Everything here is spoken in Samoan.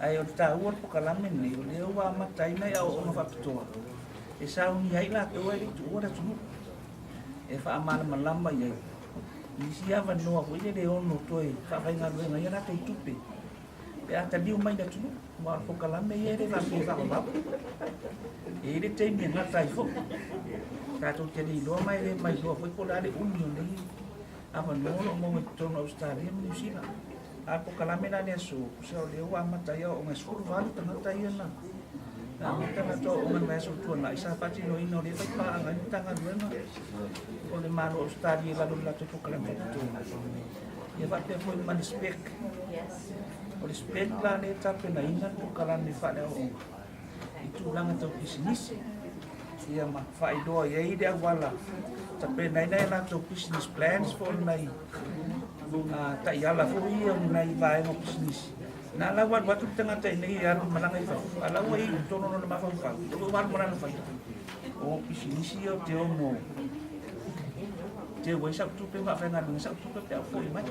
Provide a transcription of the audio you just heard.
Ae o le taua o le polokalame lenei, o lea ua amata ai nai aoaoga faapitoa e saunia ai latou ae le i tuua le atunuu, e faamalamalama i ai nisi avanoa foi lele e ono toe faafaigaluega ai a latou tupe pe a taliu mai i le atunuu. Aua o le polokalame ia e le faapea e faavavau, e i ai le taimi e gata ai foi. Tatou te le iloa ma e le mailoa foi po o le a le umi o nei avanoa o lo o maua i totonu o Ausetalia ma Niu Sila. A o le polokalame la i le aso, tusa o lea ua amata ai aoaoga e 18 tagata ia na amata latou aoaoga i le vaiaso ua tuanai, sa faatinoina o lea e faipaaga ai le Matagaluega o le Malo o Ausetalia i lalo o le latou polokalame faapitoa. Ia faapea foi ma le SPEC. O le SPEC la lea e tapenaina le polokalame faale-aoaoga i tulaga tau pisinisi, ia ma faailoa i ai le auala tapenaina ai latou business plans po o nai taiala foi ia o nai vaega o pisinisi. Na la ua alu atu le tagata i nei e alu malaga i fafo, a la ua i totonu o lona mafaufau, ua alu ma lana faia. O pisinisi ia o te ono teu ai sau tupe ma faafaigaluega sau tupe pe a foi mai.